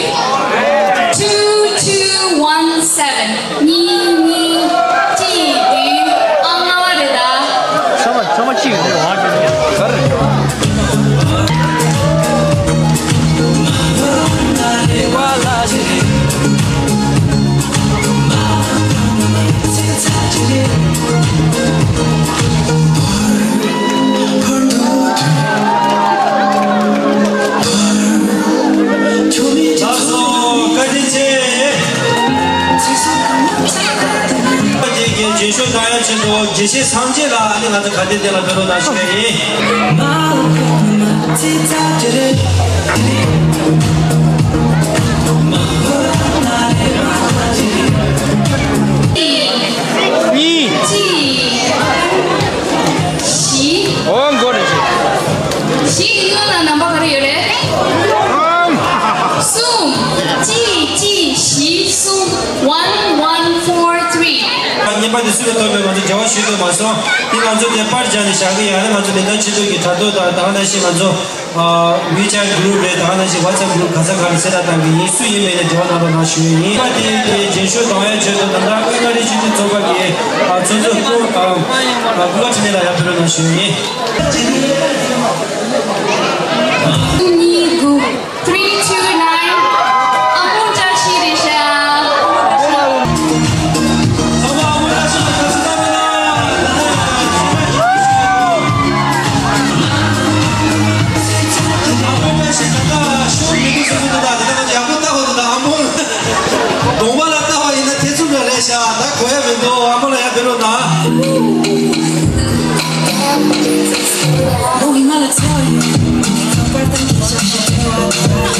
two two one seven། གཉིས་གཉིས་གཅིག་བདུན། ཨང་ལྔ་པ་རེད་ད། ཚང་མ་ཚང་མ་གཅིག་རེད། ག་རེ་རེད། ལགས་སོ། བཀའ་དྲིན་ཆེ། རྗེས་ཤུལ་གནང་ཡ་ཆེད་དུ་དགེ་བཤེས་སངས་རྒྱས་ལགས། ཨ་ནི་ང་ཚོ་ག་དེ་དེ་ལ་ཕེབས་རོགས་གནང་ཞུ་ཡ་ཡིན། གཉིས། གཅིག་བཞི། ཨོ་མགོ་རེད། བཞི་གི་སྔོན་ལ་ནམ་བར་ག་རེ་ཡོད་རེད། གསུམ། གཅིག་གཅིག་བཞི་གསུམ། one one four three། གཉིས་པ་དེ་སུ་ལ་ཐོབ་པའི་ང་ཚོ་འབྲེལ་བ་ཞུ་ཐུབ་མ་སོང་། དེ་ང་ཚོ་དེ་པར་སྦྱར་ནས་བཞག་གི་ཡོད། ཨ་ནི་ང་ཚོ་ལས་དོན་ཆེད་དུ་གི་དྲ་ཐོག་དང་ད་ག་ནང་བཞིན་ང་ཚོ་WeChat group་རེད། ད་ག་ནང་བཞིན་WhatsApp group་ག་ས་ག་ལ་གསལ་བསྒྲགས་བཏང་གི་ཡིན། སུ་ཡིན་མིན་ལ་འབྲེལ་བ་གནང་རོགས་གནང་ཞུ་ཡ་ཡིན། པ་དེ་དེ་རྗེས་ཤུལ་གཏོང་ཡ་ཆེད་དུ་ད་ལྟ་དབུས་མངའ་རིས་སྤྱི་མཐུན་ཚོགས་པ་གི་ཨ་ཚོགས་གཙོ་སྐུ་ཨ་ཨ་སྐུ་ངོ་འཕྲིན་ལས་ལགས་ཡར་ཕེབས་རོགས་གནང་ཞུ་ཡ་ཡིན། གཉིས་དགུ། Three two nine། ཨ་མོ་བཀྲ་ཤིས་རེད་ཤག།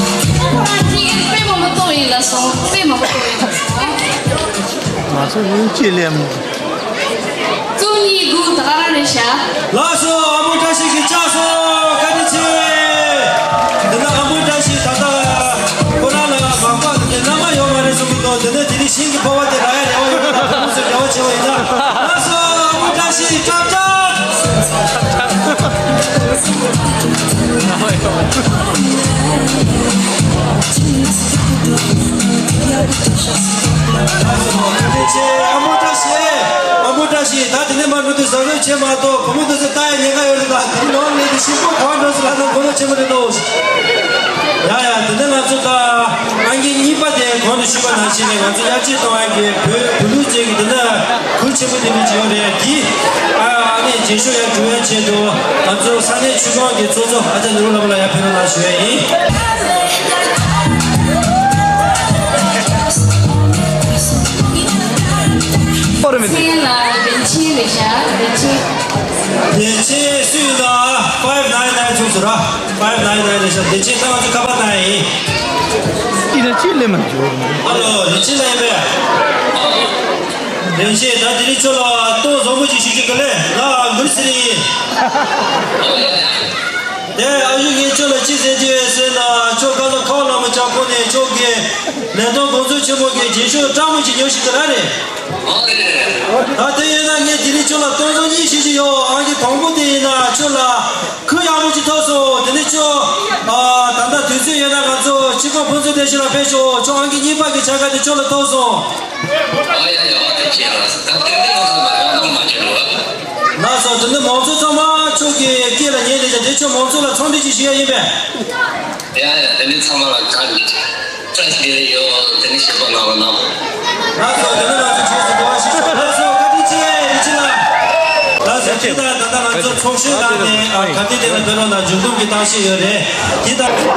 དཔེ་མང་པོ་གཏོང་ཡིན་ལ་སོང་། དཔེ་མང་པོ་གཏོང་ཡིན་ལ་སོང་། ང་ཚོ་ཡིན་གཅིག་ལས་མ། གཙོ་གཉིས་དགུ་ད་ག་རང་རེད་ཤག། ལགས་སོ། ཨ་མོ་བཀྲ་ཤིས་ཀྱིས་བཅག་སོང་། བཀའ་དྲིན་ཆེ། འདི་ན་ཨ་མོ་བཀྲ་ཤིས་ད་ལྟ་ཁོ་རང་ལ་མ་པ་དེ་མནའ་མ་ཡོད་མ་རེད་གསུང་གི་འདུག། འདི་ནས་དེ་རིང་ཤིང་གི་ཕོར་པ་དེ་རག་ཡ་རེ་བ་ཡོད་པ་དང་། ཁོང་ཚོས་འབྲེལ་བ་བྱས་པ་ཡིན་ན། ལགས་སོ། ཨ་མོ་བཀྲ་ཤིས་ཀྱིས་བཅག་བཅག། ཨ་མོ་བཀྲ་ཤིས། ཨ་མོ་བཀྲ་ཤིས། ད་དེ་ནས་མར་འགྲོ་དུས་ཟ་ཟོས་བྱེད་མ་གཏོགས། བུ་མོ་དེ་ཚོ་ལྟ་ཡ་ཉེན་ཁ་ཡོད་རེད། ད་དེ་རིང་ནོར་མེད་དུས་ཤིང་ཕོར་གང་འགྲོ་སོང་ལབ་ན་དགོས་མཁོ་ཆེན་པོ་རེད་འདུག། ཡ་ཡ། དེ་ནས་ང་ཚོ་ད་ཨང་ཀི་གཉིས་པ་དེ་གོང་དུ་ཞུས་པ་ནང་བཞིན་ནས་ང་ཚོ་དབྱར་སྐྱིད་གཏོང་བ་གི་བོད་བོད་ལུགས་ཅན་གྱི་དེ་འདྲ་གུར་ཆེན་པོ་དེ་འདྲ་ཅིག་ཡོད་རེད། དེ་ཨ་ཨ་ནི་རྗེས་ཤུལ་ཡར་འགྲོ་ཡ་ཆེད་དུ་ང་ཚོ་ས་གནས་ཆུ་སྒང་གི་ཚོགས་གཙོ་ཨ་ཅག་ནོར་བུ་ལགས་ལ་ཡར་ཕེབས་རོགས་གནང་ཞུ་ཡ་ཡིན། མཚན་ལ་རིན་ཆེན་རེད་ཤག། རིན་ཆེན། རིན་ཆེན་སུ་ཡིན་ན། five nine nine ཚུགས་སུ་ར། five nine nine རེད་ཤག། རིན་ཆེན་ད་ང་ཚོ་ཁ་པར་བཏང་ཡ་ཡིན། ཨི་ན་ཅི་ལེ་མ་འཇོག། ཧ་ལོ། རིན་ཆེན་ལ་ཡིན་པས། རིན་ཆེན་ད་དེ་རིང་ཁྱོད་ལ་གཏོང་བཟང་པོ་ཅིག་ཞུ་རྒྱུ་གི་ལས་ང་མུར་སི་རི་ཡིན། དེ་ཨ་ཞུ་ངས་ཁྱོད་ལ་ཅི་ཟེར་རྒྱུ་ཡོད་ཟེར་ན། ཁྱོད་ག་ས་ཁོག་ལ་མ་ཆགས་གོང་ནས་ཁྱོད་ཀྱི་ལས་དོན་དགོངས་ཚུལ་ཆེན་མོ་གི་རྗེས་ཤུལ་སྤྲང་མོ་ཞིག་ཉོ་ཞིག་གི་ར་རེད། ད་དེ་ཡིན་ན་ངས་དེ་རིང་ཁྱོད་ལ་སྟོང་ཚོ་གཉིས་ཞུ་རྒྱུ་ཡོད། ཨང་ཀི་དང་པོ་དེ་ཡིན་ན་ཁྱོད་ལ་གུར་ཡག་པོ་ཅིག་ཐོབ་སོང་། དེ་ནས་ཁྱོད་ཨ་ད་ལྟ་དུས་ཚོད་ཡོད་ན་ང་ཚོ་སྤྱི་ཁང་ཕུན་ཚོགས་སྡེ་བཞི་ལ་ཕེབས་ཤོག། ཁྱོད་ཨང་ཀི་གཉིས་པ་གི་བྱ་དགའ་དེ་ཁྱོད་ལ་ཐོབ་སོང་། ཨ་ཡ་ཡ། ཨ་དེ་ཁྱེད་ལ་ད་ཏན་ཏན་ལོ་ཚོད་མ་རེད། ཨ་ནང་མ་ཁྱེད་ལོ། ལགས་སོ། དེ་ནི་མང་ཚོགས་ཚང་མ་ཁྱོད་ཀྱི་སྐེ་ལ་ཉལ་བསྡད་ཀྱང་དེ་ཁྱོད་མང་ཚོགས་ལ་འཚམས་འདྲི་ཅིག་ཞུ་ཡ་ཡིན་པས། ཡ་ཡ། དེ་ནི་ཚང་མ་ལ་གང་གི་བཀྲ་ཤིས་བདེ་ལེགས་ཡོད། དེ་ནི་ཞེ་པོ་གནང་རོགས་གནང་། ལགས་སོ། དེ་ནི་ང་ཚོ་རྗེས་སུ་འགྲོ་བ་ཞིག་ཤོག། ལགས་སོ། བཀའ་དྲིན་ཆེ། རིན་ཆེན་ལགས། ལགས་སོ། དེ་དང་ད་ལྟ་ང་ཚོ་ཚོགས་ཞུགས་གནང་ནས་ག་དུས་དེ་ལ་ཕེབས་རོགས་གནང་མཇུག་བསྡོམས་ཀྱི་གཏམ་བཤད་ཡོད་རེད། དེ་དང་།